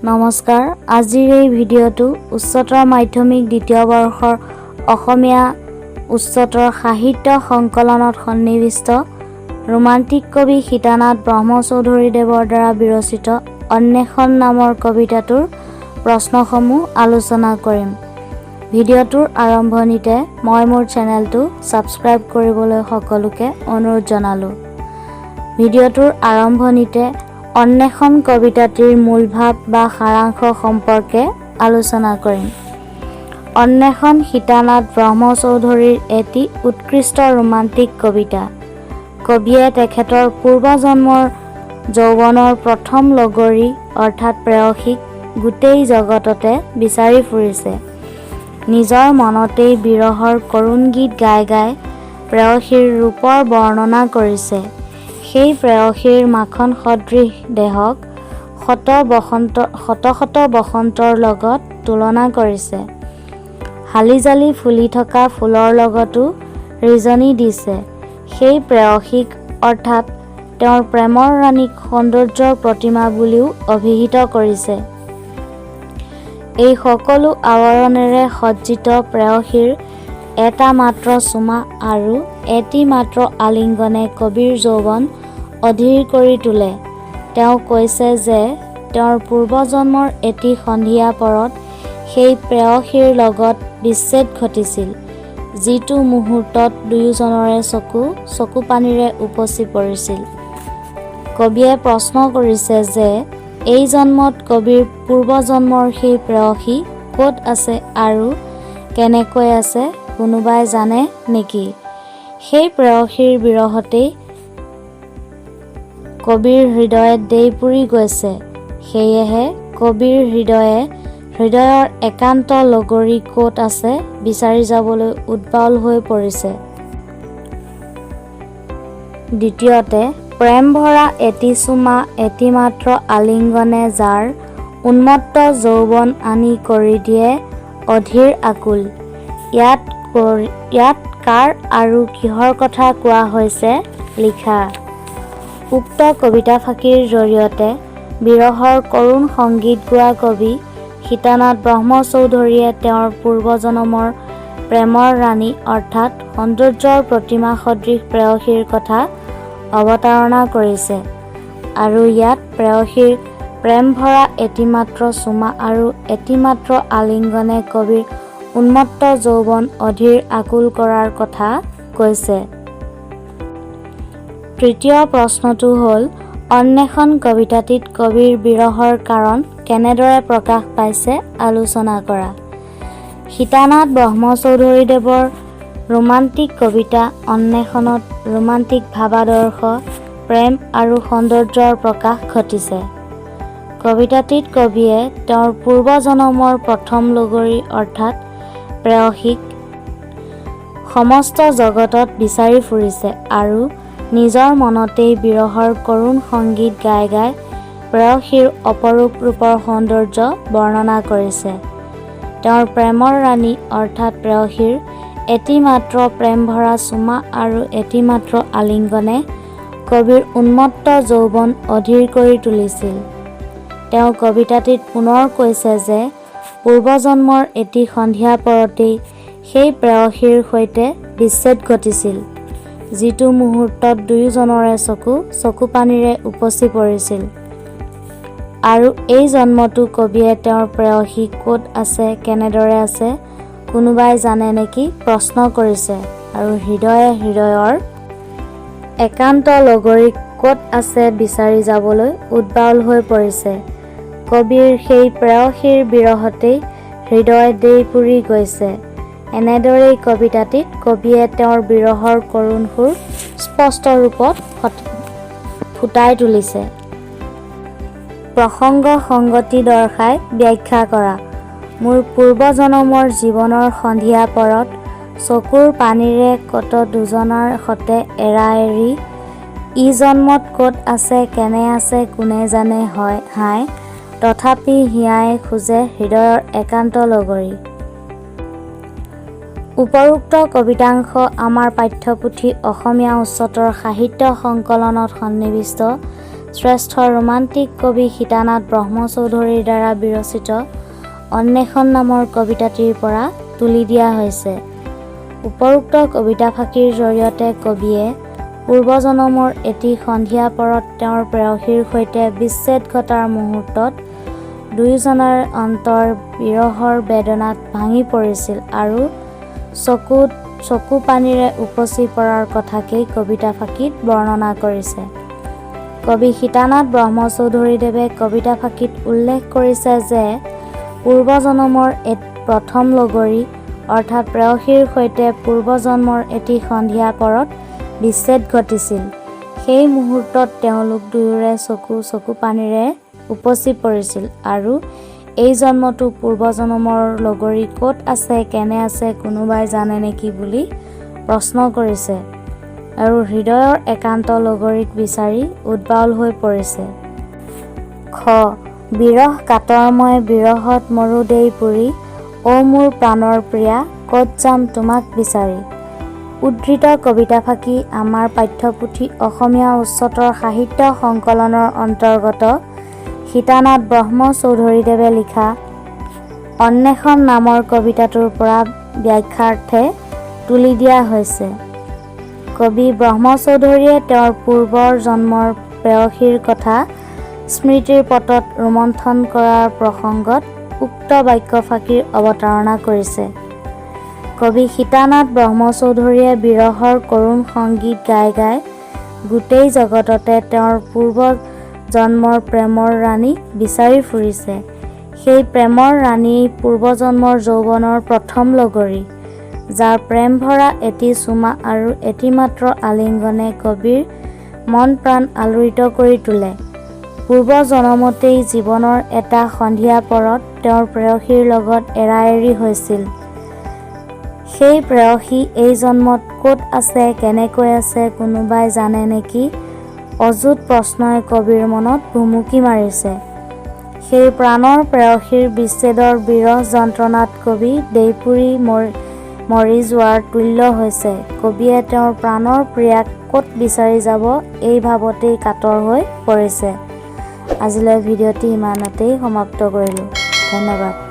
নমস্কাৰ। আজিৰ এই ভিডিঅ'টো উচ্চতৰ মাধ্যমিক দ্বিতীয় বৰ্ষৰ অসমীয়া উচ্চতৰ সাহিত্য সংকলনত সন্নিৱিষ্ট ৰোমান্টিক কবি সীতানাথ ব্ৰহ্মচৌধুৰীদেৱৰ দ্বাৰা বিৰচিত অন্বেষণ নামৰ কবিতাটোৰ প্ৰশ্নসমূহ আলোচনা কৰিম। ভিডিঅ'টোৰ আৰম্ভণিতে মই মোৰ চেনেলটো ছাবস্ক্ৰাইব কৰিবলৈ সকলোকে অনুৰোধ জনালোঁ। ভিডিঅ'টোৰ আৰম্ভণিতে অন্বেষণ কবিতাটিৰ মূলভাৱ বা সাৰাংশ সম্পৰ্কে আলোচনা কৰিম। অন্বেষণ সীতানাথ ব্ৰহ্মচৌধুৰীৰ এটি উৎকৃষ্ট ৰোমান্টিক কবিতা। কবিয়ে তেখেতৰ পূৰ্বজন্মৰ যৌৱনৰ প্ৰথম লগৰী অৰ্থাৎ প্ৰেয়সীক গোটেই জগততে বিচাৰি ফুৰিছে। নিজৰ মনতেই বিৰহৰ কৰুণ গীত গাই গাই প্ৰেয়সীৰ ৰূপৰ বৰ্ণনা কৰিছে। সেই প্ৰেয়সীৰ মাখন সদৃশ দেহক শত শত বসন্তৰ লগত তুলনা কৰিছে। হালি জালি ফুলি থকা ফুলৰ লগতো ৰিজনি দিছে। সেই প্ৰেয়সীক অৰ্থাৎ তেওঁৰ প্ৰেমৰ ৰাণীক সৌন্দৰ্যৰ প্ৰতিমা বুলিও অভিহিত কৰিছে। এই সকলো আৱৰণেৰে সজ্জিত প্ৰেয়সীৰ এটা মাত্ৰ চুমা আৰু এটি মাত্ৰ আলিংগনে কবিৰ যৌৱন অধীৰ কৰি তোলে। তেওঁ কৈছে যে তেওঁৰ পূৰ্বজন্মৰ এটি সন্ধিয়া পৰত সেই প্ৰেয়সীৰ লগত বিচ্ছেদ ঘটিছিল, যিটো মুহূৰ্তত দুয়োজনৰে চকু চকুপানীৰে উপচি পৰিছিল। কবিয়ে প্ৰশ্ন কৰিছে যে এই জন্মত কবিৰ পূৰ্বজন্মৰ সেই প্ৰেয়সী ক'ত আছে আৰু কেনেকৈ আছে, কোনোবাই জানে নেকি? সেই প্ৰেয়সীৰ বিৰহতেই কবিৰ হৃদয় দেই পুৰি গৈছে। সেয়েহে কবিৰ হৃদয়ে হৃদয়ৰ একান্ত লগৰী ক'ত আছে বিচাৰি যাবলৈ উদ্বাউল হৈ পৰিছে। দ্বিতীয়তে, প্ৰেম ভৰা এটি চুমা, এটি মাত্ৰ আলিংগনে যাৰ উন্মত্ত যৌৱন আনি কৰি দিয়ে অধীৰ আকুল, ইয়াত কাৰ আৰু কিহৰ কথা কোৱা হৈছে লিখা। উক্ত কবিতাফাঁকিৰ জৰিয়তে বিৰহৰ কৰুণ সংগীত গোৱা কবি সীতানাথ ব্ৰহ্মচৌধুৰীয়ে তেওঁৰ পূৰ্বজন্মৰ প্ৰেমৰ ৰাণী অৰ্থাৎ সৌন্দৰ্যৰ প্ৰতিমা সদৃশ প্ৰেয়সীৰ কথা অৱতাৰণা কৰিছে আৰু ইয়াত প্ৰেয়সীৰ প্ৰেমভৰা এটি মাত্ৰ চুমা আৰু এটি মাত্ৰ আলিংগনে কবিৰ উন্মত্ত যৌৱন অধীৰ আকুল কৰাৰ কথা কৈছে। তৃতীয় প্ৰশ্নটো হ'ল, অন্বেষণ কবিতাটিত কবিৰ বিৰহৰ কাৰণ কেনেদৰে প্ৰকাশ পাইছে আলোচনা কৰা। সীতানাথ ব্ৰহ্মচৌধুৰীদেৱৰ ৰোমান্টিক কবিতা অন্বেষণত ৰোমান্টিক ভাৱাদৰ্শ, প্ৰেম আৰু সৌন্দৰ্যৰ প্ৰকাশ ঘটিছে। কবিতাটিত কবিয়ে তেওঁৰ পূৰ্বজন্মৰ প্ৰথম লগৰী অৰ্থাৎ প্ৰেয়সীক সমস্ত জগতত বিচাৰি ফুৰিছে আৰু নিজৰ মনতেই বিৰহৰ কৰুণ সংগীত গাই গাই প্ৰেয়সীৰ অপৰূপ ৰূপৰ সৌন্দৰ্য বৰ্ণনা কৰিছে। তেওঁৰ প্ৰেমৰ ৰাণী অৰ্থাৎ প্ৰেয়সীৰ এটি মাত্ৰ প্ৰেমভৰা চুমা আৰু এটি মাত্ৰ আলিংগনে কবিৰ উন্মত্ত যৌৱন অধীৰ কৰি তুলিছিল। তেওঁ কবিতাটিত পুনৰ কৈছে যে পূৰ্বজন্মৰ এটি সন্ধিয়া পৰতেই সেই প্ৰেয়সীৰ সৈতে বিচ্ছেদ ঘটিছিল, যিটো মুহূৰ্তত দুয়োজনৰে চকু চকুপানীৰে উপচি পৰিছিল। আৰু এই জন্মতো কবিয়ে তেওঁৰ প্ৰেয়সী ক'ত আছে, কেনেদৰে আছে, কোনোবাই জানে নেকি প্ৰশ্ন কৰিছে আৰু হৃদয়ে হৃদয়ৰ একান্ত লগৰীক ক'ত আছে বিচাৰি যাবলৈ উদ্বাউল হৈ পৰিছে। কবিৰ সেই প্ৰেয়সীৰ বিৰহতেই হৃদয় দেই পুৰি গৈছে। এনেদৰেই কবিতাটিত কবিয়ে তেওঁৰ বিৰহৰ কৰুণ সুৰ স্পষ্ট ৰূপত ফুটাই তুলিছে। প্ৰসংগ সংগতি দৰ্শাই ব্যাখ্যা কৰা। মোৰ পূৰ্বজনমৰ জীৱনৰ সন্ধিয়া পৰত চকুৰ পানীৰে কত দুজনাৰ সতে এৰা এৰি, ই জন্মত ক'ত আছে, কেনে আছে, কোনে জানে হায়, তথাপি হিয়াই খোজে হৃদয়ৰ একান্ত লগৰী। উপৰোক্ত কবিতাংশ আমাৰ পাঠ্যপুথি অসমীয়া উচ্চতৰ সাহিত্য সংকলনত সন্নিৱিষ্ট শ্ৰেষ্ঠ ৰোমাণ্টিক কবি সীতানাথ ব্ৰহ্মচৌধুৰীৰ দ্বাৰা বিৰচিত অন্বেষণ নামৰ কবিতাটিৰ পৰা তুলি দিয়া হৈছে। উপৰোক্ত কবিতাফাঁকিৰ জৰিয়তে কবিয়ে পূৰ্বজনমৰ এটি সন্ধিয়া পৰত তেওঁৰ প্ৰেয়সীৰ সৈতে বিচ্ছেদ ঘটাৰ মুহূৰ্তত দুয়োজনৰে অন্তৰ বিৰহৰ বেদনাত ভাঙি পৰিছিল আৰু চকুত চকুপানীৰে উপচি পৰাৰ কথাকেই কবিতাফাঁকিত বৰ্ণনা কৰিছে। কবি সীতানাথ ব্ৰহ্মচৌধুৰীদেৱে কবিতাফাঁকিত উল্লেখ কৰিছে যে পূৰ্বজনমৰ প্ৰথম লগৰী অৰ্থাৎ প্ৰেয়সীৰ সৈতে পূৰ্বজন্মৰ এটি সন্ধিয়া পৰত বিচ্ছেদ ঘটিছিল। সেই মুহূৰ্তত তেওঁলোক দুয়োৰে চকু চকুপানীৰে উপচি পৰিছিল আৰু এই জন্মতো পূৰ্বজন্মৰ লগৰী ক'ত আছে, কেনে আছে, কোনোবাই জানে নেকি বুলি প্ৰশ্ন কৰিছে আৰু হৃদয়ৰ একান্ত লগৰীক বিচাৰি উদ্বাউল হৈ পৰিছে। খ বিৰহ কাতৰ মই বিৰহত মৰো দেই পুৰি, অ' মোৰ প্ৰাণৰ প্ৰিয়া ক'ত যাম তোমাক বিচাৰি। উদ্ধৃত কবিতাফাঁকি আমাৰ পাঠ্যপুথি অসমীয়া উচ্চতৰ সাহিত্য সংকলনৰ অন্তৰ্গত সীতানাথ ব্ৰহ্ম চৌধুৰীদেৱে লিখা অন্বেষণ নামৰ কবিতাটোৰ পৰা ব্যাখ্যাৰ্থে তুলি দিয়া হৈছে। কবি ব্ৰহ্মচৌধুৰীয়ে তেওঁৰ পূৰ্বৰ জন্মৰ প্ৰেয়সীৰ কথা স্মৃতিৰ পটত ৰোমন্থন কৰাৰ প্ৰসংগত উক্ত বাক্যফাঁকিৰ অৱতাৰণা কৰিছে। কবি সীতানাথ ব্ৰহ্মচৌধুৰীয়ে বিৰহৰ কৰুণ সংগীত গাই গাই গোটেই জগততে তেওঁৰ পূৰ্ব জন্মৰ প্ৰেমৰ ৰাণীক বিচাৰি ফুৰিছে। সেই প্ৰেমৰ ৰাণী পূৰ্বজন্মৰ যৌৱনৰ প্ৰথম লগৰী, যাৰ প্ৰেমভৰা এটি চুমা আৰু এটি মাত্ৰ আলিংগনে কবিৰ মন প্ৰাণ আলোড়িত কৰি তোলে। পূৰ্ব জনমতেই জীৱনৰ এটা সন্ধিয়া পৰত তেওঁৰ প্ৰেয়সীৰ লগত এৰাএৰি হৈছিল। সেই প্ৰেয়সী এই জন্মত ক'ত আছে, কেনেকৈ আছে, কোনোবাই জানে নেকি, অযুত প্ৰশ্নই কবিৰ মনত ভুমুকি মাৰিছে। সেই প্ৰাণৰ প্ৰেয়সীৰ বিচ্ছেদৰ বিৰহ যন্ত্ৰণাত কবি দেইপুৰি মৰি যোৱাৰ তুল্য হৈছে। কবিয়ে তেওঁৰ প্ৰাণৰ প্ৰিয়াক ক'ত বিচাৰি যাব এই ভাৱতেই কাতৰ হৈ পৰিছে। আজিলৈ ভিডিঅ'টি ইমানতেই সমাপ্ত কৰিলোঁ। ধন্যবাদ।